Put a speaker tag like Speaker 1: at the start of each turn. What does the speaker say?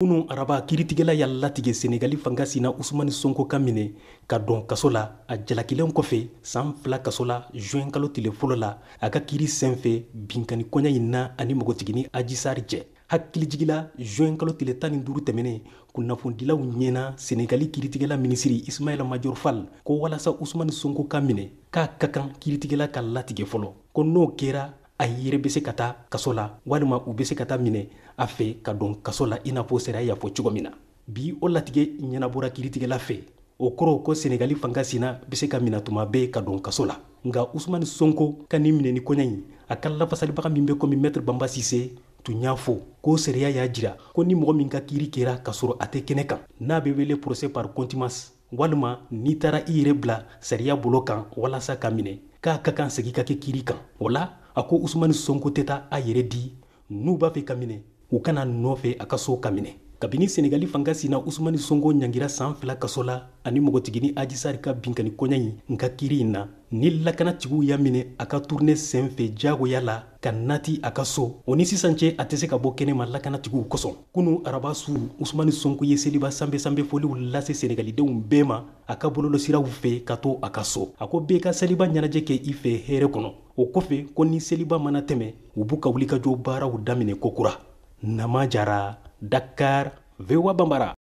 Speaker 1: Kunun araba, kiiritigɛla y'a latigɛ Senegali fanga sina Usumani Sonko ka minɛ ka don kaso la, a jalakilen kɔfɛ san 2 kaso la juin kalo tile fɔlɔ la, a ka kiiri senfɛ binkanni koɲa in na ani npogotigini Aji Sari cɛ. Hakilijigila, juin kalo tile 15 tɛmɛnen, kunnafonidilaw ɲɛna, Senegali kiiritigɛla minisiri Ismaila Major Fall ko walasa Usumani Sonko ka minɛ, k'a ka kan kiiritigɛla ka latigɛ fɔlɔ, ko n'o kɛra, a yɛrɛ bɛ se ka taa kaso la walima u bɛ se ka taa minɛ a fɛ ka don kaso la, i n'a fɔ sariya y'a fɔ cogo min na. Bi, o latigɛ ɲɛnabɔra kiiritigɛla fɛ. O kɔrɔ ko Senegali fanga sina bɛ se ka minɛ tuma bɛɛ ka don kaso la. Nka Usumani Sonko ka nin minɛni koɲa in, a ka lafasalibaga min bɛ komi Maître Bamba Sise tun y'a fɔ ko sariya y'a jira ko ni mɔgɔ min ka kiiri kɛra ka sɔrɔ a tɛ kɛnɛ kan, n'a bɛ wele procès par contumace, walima n'i taara i yɛrɛ bila sariya bolo kan walasa ka minɛ, k'a ka kan segin ka kɛ kiiri kan. O la, a ko Usumani Sonko tɛ taa a yɛrɛ di. N'u b'a fɛ ka minɛ, u kana nɔfɛ a ka so ka minɛ. Kabini Senegali fanga sina Usumani Sonko ɲangira san 2 kaso la ani npogotigini Ajisari ka binkani koɲa in nka kiiri in na, ni lakanatigiw y'a minɛ a ka tournée sen fɛ jagoya la ka nati a ka so, o ni sisan cɛ, a tɛ se ka bɔ kɛnɛma lakanatigiw kosɔn. Kunu araba su, Usumani Sonko ye seliba sanbe sanbe foliw lase Senegalidenw bɛɛ ma a ka bololosiraw fɛ ka to a ka so. A ko bɛɛ ka seliba ɲɛnajɛ kɛ i fɛ hɛrɛ kɔnɔ. O kɔfɛ ko ni seliba mana tɛmɛ, u b'u ka wulikajɔ baaraw daminɛ kokura. Nama Jara, Dakar, VOA Bambara.